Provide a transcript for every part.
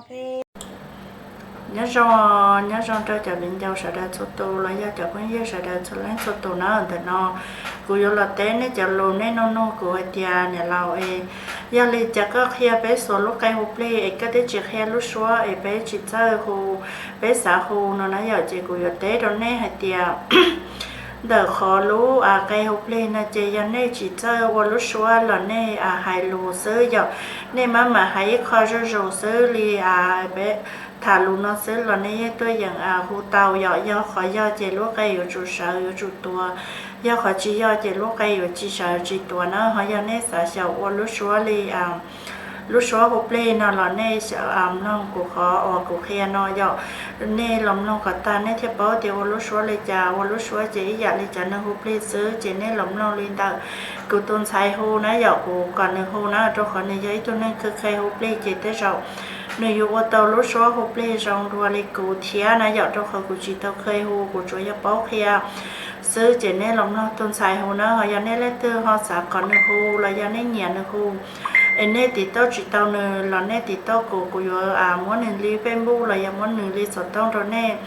Nyob zoo, nyob zoo rau cov viv ncaus sawv daws txhua tus los yog cov phooj ywg sawv daws txhua leej txhua tus na. Ntawm no kuv yuav los teb nej cov lus nej nug nug kuv hais tias niam laus es, yog li cas koj qhia peb xuas lub qe hu plig es koj twb tsis qhia lub suab es peb tsis txawj hu, peb xav hu no na yom. Ces kuv yuav teb rau nej hais tias ntawm qhov lub qe hu plig no ces yog nej tsis txawj ua lub suab los nej hais lus xwb yom. Nej maj mam hais ib qho zuj zus xwb li peb tham lus no xwb los nej yeej tuaj yeem hu tau yom. Yog qhov yog ces lub qe yuav tsum sawv yuav tsum tuav, yog qhov tsis yog ces lub qe yuav tsis sawv tsis tuav na. Ho yog nej xav xyaum ua lub suab li lub suab hu plig no los nej mloog kuv qhov uas kuv qhia no yom. Nej los mloog kom tag nej thiaj paub tias ua lub suab li cas. Ua lub suab ces ib yam li cov neeg hu plig xwb, ces nej los mloog li ntawm kuv tus ntxhais hu na yom. Kuv kom nws hu na, rau qhov nws yog ib tug neeg kheev kheev hu plig ces tej zaum nws yuav ua tau lub suab hu plig zoo dua li kuv thiab na yom. Rau qhov kuv tsis tau kheev hu, kuv tsuas yog paub qhia xwb, ces nej los mloog tus ntxhais hu na. Ho yog nej leej twg ho xav kom nws hu los yog nej nyiam nws hu es nej tiv tauj tsis tau nws los nej tiv tauj kuv, kuv yuav muab nws li Facebook los yog muab nws li xov tooj rau nej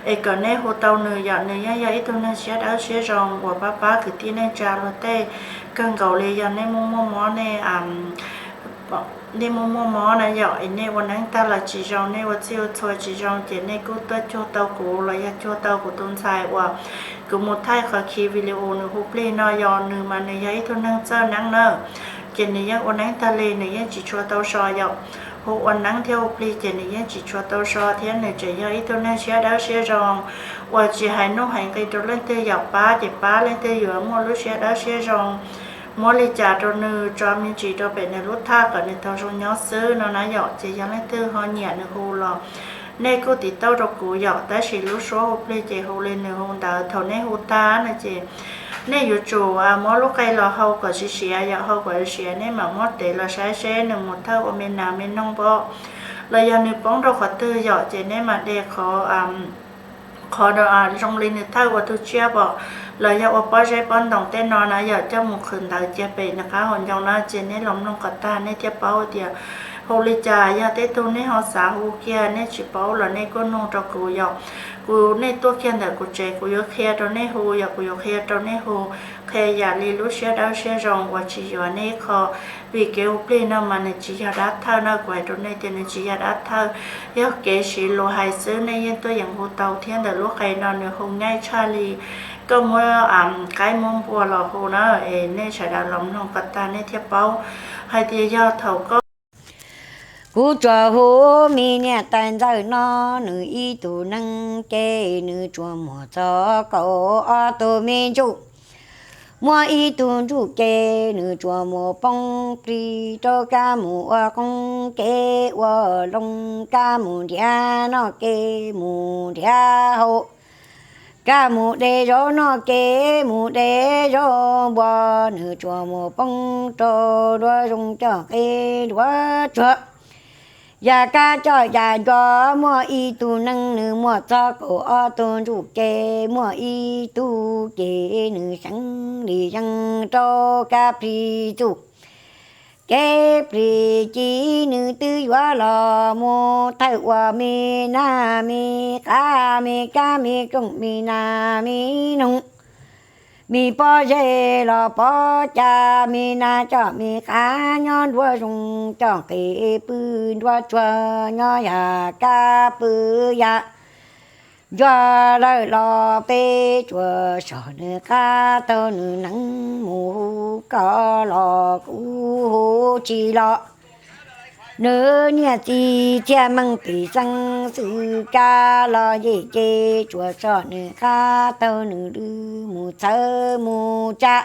es kom nej hu tau nws yom. Nws yeej yog ib tug neeg siab dawb siab zoo uas pab pab kwv tij neej tsa luag tej kawg nkaus li. Yog nej muaj muaj mob, nej nej muaj muaj mob na yom, es nej ua neeb tag los tsis zoo, nej ua txhij ua txhua tsis zoo, ces nej kuj tuaj cuag tau kuv los yog cuag tau kuv tus ntxhais uas kuv mus thaij qhov khi video nws hu plig no. Yog nws mas nws yog ib tug neeg txawj neeb na, ces nws yeej ua neeb tag li nws yeej tsis tshua tau so yom. Hu ua neeb thiab hu plig ces nws yeej tsis tshua tau so thiab nws tseem yog ib tug neeg siab dawb siab zoo uas tsis hais nuj hais nqi rau leej twg yom. Pab ces pab leej twg yuav muaj lub siab dawb siab zoo, muab li cas rau nws, tso me ntsis rau pem nws lub thaj kom nws tau zoo nyob xwb no na yom. Ces yog leej twg ho nyiam nws hu los nej kuj tiv tauj rau kuv yom. Tab sis lub suab hu plig ces hu li nws hu ntawd, thaum nej hu tag no ces nej yuav tsum muab lub qe los hau kom siav siav yom. Hau kom siav nej mam muab tev los saib seb nws mus thawj ua me nas me noog pom los yog nws poob rau qhov twg yom. Ces nej mam de qhov qhov zoo li nws thawj ua tug tsiaj pom los yog ua pob zeb pob ntoos tej no na yom, coj mus qhwv ntawd cia pem nws qab hauv ncoo na. Ces nej los mloog kom tag nej thiaj paub tias hu li cas. Yog tej tug nej ho xav hu kiag nej tsis paub los nej kuj nug rau kuv yom. Kuv, nej tuaj kiag ntawm kuv tsev kuv yuav qhia rau nej hu yom, kuv yuav qhia rau nej hu, qhia yam li lub siab dawb siab zoo uas tsis yuav nej ib qho. Vim kev hu plig no mas nws tsis yog dab thawj na, kuv hais rau nej tias nws tsis yog dab thawj, yog kev siv lus hais xwb, nej yeej tuaj yeem hu tau thiab. Ntawm lub qe no nws hu nyaj tshaj li koj muab qaib muab npua los hu na. Es nej sawv daws los mloog kom tag nej thiaj paub hais tias yog thaum koj Kuv tsuas hu me niam tais ntxawm no, nws ib tug neeg ces nws tsuas muaj txog kaum ob tug me ntsuj. Muaj ib tug ntsuj ces nws tsuas mus poob plig rau kab mus ua qoob kev ua loo, kab mus nrhiav noj kev mus nrhiav haus, kab mus de zaub noj kev mus de zaub npua, nws tsuas mus poob rau nruab zoov coj qe nruab tsuag. Yam kab coj yam ncua, muaj ib tug neeg nws muaj txog kaum ob tug ntsuj ces muaj ib tug ces nws seev li yees rau kab plig txuj. Kev plig ci nws twb yuav los mus thawj ua me nas me qab me kab me kooj me nas me noog, me pob zeb los pob cas, me nas coj me qab nyob nruab zoov coj qe pw nruab tsuag nyob yam kab pw yam ncua lawm los peb tsuas soj nws qab taug nws nees mus hu koj los kuv hu tsis los. Nws niam txiv txhiaj meej pim xeeb xwm kab los yim ces tsuas soj nws qab taug nws lw mus txhawb mus tsa.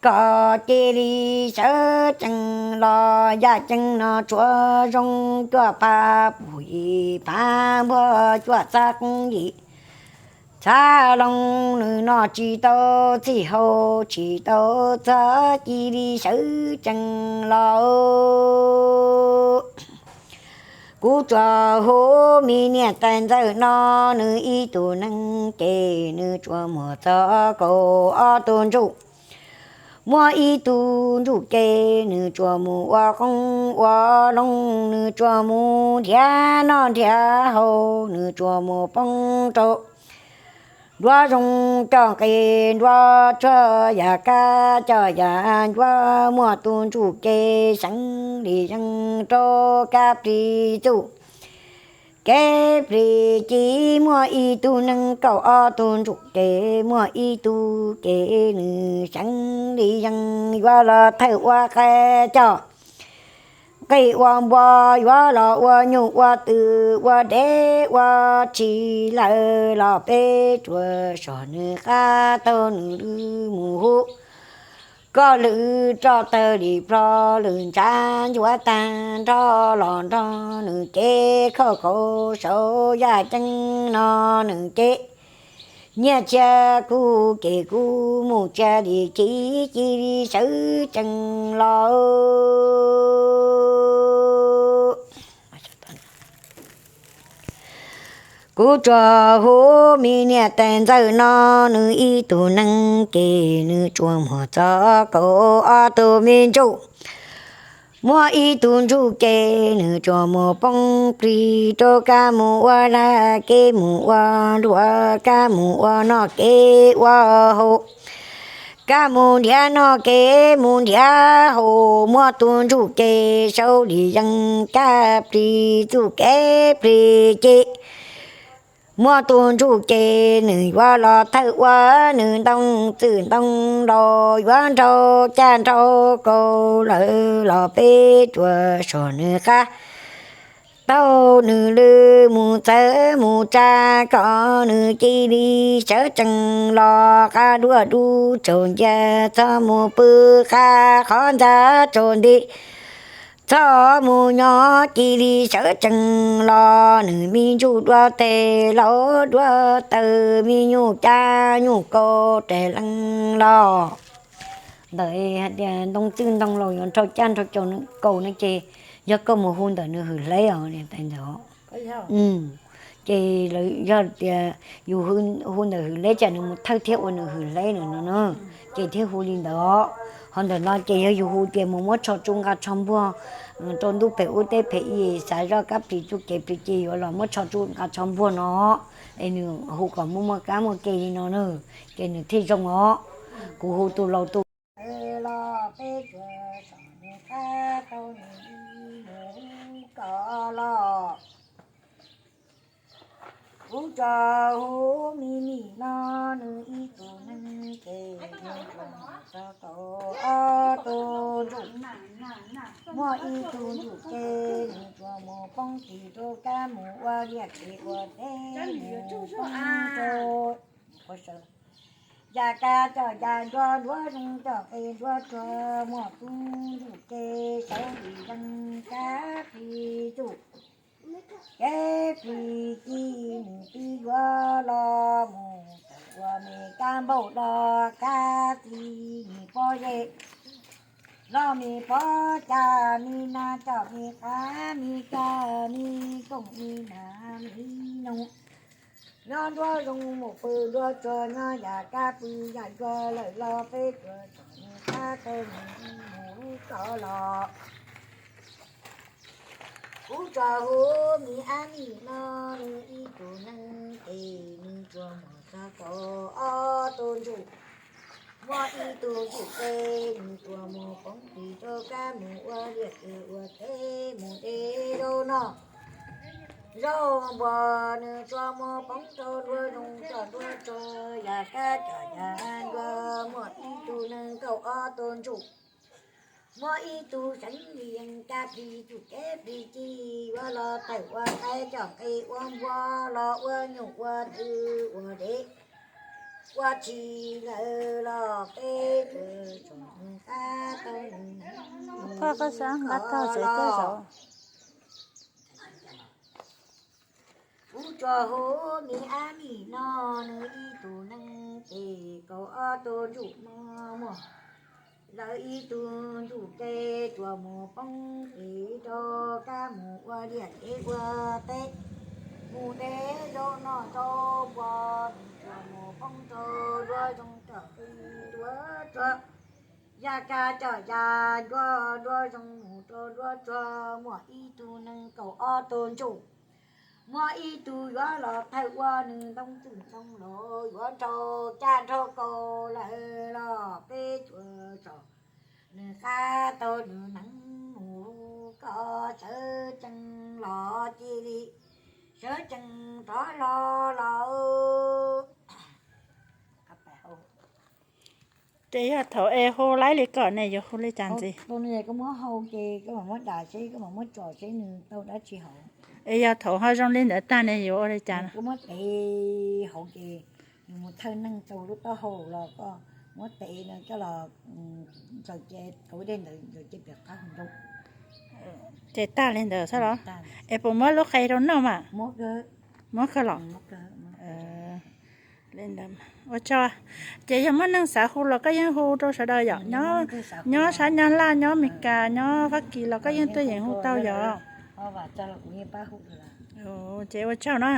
Koj cia li sawv tsees los yam ceeb no tsuas zoo cuaj phav pum yim phav npuag cuaj txab qoob yim txab loo, nws noj tsis tau txhij haus tsis tau txog, cia li sawv tsees los. Kuv tsuas hu me niam tais ntxawm no, nws ib tug neeg ces nws tsuas muaj txog kaum ob tug ntsuj. Muaj ib tug ntsuj ke, nws tsuas mus ua qoob ua loo, nws tsuas mus nrhiav noj nrhiav haus, nws tsuas mus poob rau nruab zoov coj nqe nruab tsuag, yam kab coj yam ncuab. Muaj tus ntsuj ke seev li yees rau kab plig txuj kev plig ci. Muaj ib tug neeg kaum ob tug ntsuj ke, muaj ib tug ke nws seev li yees, yuav los thawj ua qaib coj nqe ua npua, yuav los ua nyuj ua twm ua dev ua tshis lawm los peb tsuas soj nws qab taug nws lw mus hu koj lwm roj tawg li plho lwm ntsa ncuav tag nrho los nrog nws cev khauj qau saum yaj ceeb no nws cev nyiaj txiag kuv ces kuv mus txiag li ci ci li sawv tsees los. Kuv tsuas hu me niam tais ntxawm no, nws ib tug neeg ces nws tsuas muaj txog kaum ob tug me ntsuj. Muaj ib tug ntsuj ke nws tsuas mus poob plig rau kab mus ua lag kev mus ua luam, kab mus ua noj kev ua haus, kab mus nrhiav noj kev mus nrhiav haus. Muaj tus ntsuj ke saub li yees kab plig txuj kev plig ci. Muaj tus ntsuj ke nws yuav los thawj ua nws ntoo txwj ntoo laus, yuav nraug caj nraug kaus lawm los peb tsuas soj nws qab taug nws lw mus txawv mus tsa kom nws cia li sawv tsees los. Qab duab dub tsaus ncia txhob mus pw, qab qhov ntxa tsaus nti txhob mus nyob, cia li sawv tsees los. Nws me ntsuj duab tes laus duab taw, me nyuj cab nyuj kaus tes lees los. Ntawm hais tias ntoo txwj ntoo laus yuav nraug caj nraug kaus no ces yog koj mus hu ntawm nws hwm hleb os, tais ntawd. Ces yog tias yus hu ntawm hwm hleb tsam nws mus thawj thiab ua nws hwm hleb no no, ces thiaj hu li ntawd os. Ho ntawm no ces yog yus hu tias mus muab tsho tsuj nqa tsho npuag rau ntuj pem ub teb pem i, xav zoj kab plig txuj kev plig ci yuav los muab tsho tsuj nqa tsho npuag no, es nws hu kom muaj muaj kab muaj ke li no na, ces nws thiaj zoo os. Kuv hu tus laus tus los peb tsuas soj nws qab taug nws mus kom los. Kuv tsuas hu me nim no, nws ib tug neeg ces nws tsuas muaj txog kaum ob tug ntsuj. Muaj ib tug ntsuj ces nws tsuas mus poob plig rau kab mus ua liaj kev ua teb mus poob rau yam kab coj yam ncuab nruab zoov coj nqe nruab tsuag. Muaj tus ntsuj ces saub li yees kab plig txuj kev plig ci. Nws twb yuav los mus tawm ua me kab npauj los kab txi nws pob zeb los me pob cas, me nas coj me qab, me caj me kooj, me nas me noog, nyob nruab zoov mus pw nruab tsuag, nyob yam kab pw yam ncuab lawm los peb tsuas soj nws qab taug nws mus kom los. Kuv tsuas hu me ab nim no, nws ib tug neeg ces nws tsuas muaj txog kaum ob tug ntsuj. Muaj ib tug ntsuj ces nws tsuas mus poob plig rau kab mus ua liaj kev ua teb mus de zaub noj zaub npua, nws tsuas mus poob rau nruab zoov coj nruab tsuag, yam kab coj yam ncuab. Muaj ib tug neeg kaum ob tug ntsuj, muaj ib tug seev li yees kab plig txuj kev plig ci, yuav los thawj ua qaib coj nqe ua npua, los ua nyuj ua twm ua dev ua tshis lawm los peb tsuas soj nws qab taug nws mus kom los. Kuv tsuas hu me ab nim no, nws ib tug neeg ces kaum ob tug ntsuj mog muaj lawv ib tug ntsuj ces tsuas mus poob plig rau kab mus ua liaj kev ua teb mus de zaub noj zaub npua, nws tsuas mus poob rau nruab zoov coj nqe nruab tsuag. Ya kab coj ya ncuab duab zoo mus rau duab tsuag, muaj ib tug neeg kaum ob tug ntsuj, muaj ib tug yuav los thawj ua nws ntoo txwj ntoo los yuav nrhau caj nrhau kaus lawm los peb tsuas tso nws qab tau nws neev mus koj sawv tsees los cia li sawv tsees rov hlo los. Ces yog thaum es hu laib li kom ne yuav hu li cas ntxiv? Koj muab hau ces koj mam muab dam seb, koj mam muab tsom seb nws tau dab tsi hauv. Es yog thaum ho zoo li ntawd tag ne yuav ua li cas? Koj muab tev hauv ces nws mus thawj neeg tau lub taub hau los koj muab tev no coj los ntsaws ces kauv dej ntawd ntsaws ces piam qab hauv nroog. Ces tag li ntawd xwb los? Es puas muab lub qe rau noj mas? Muab kawg los? Li ntawd ua tsaug. Ces yog muaj neeg xav hu los koj yeej hu rau sawv daws yom? Nyob sab Nyab Laj, nyob Amelikas, nyob Fab Kis los koj yeej tuaj yeem hu tau yom? Ces ua tsaug na.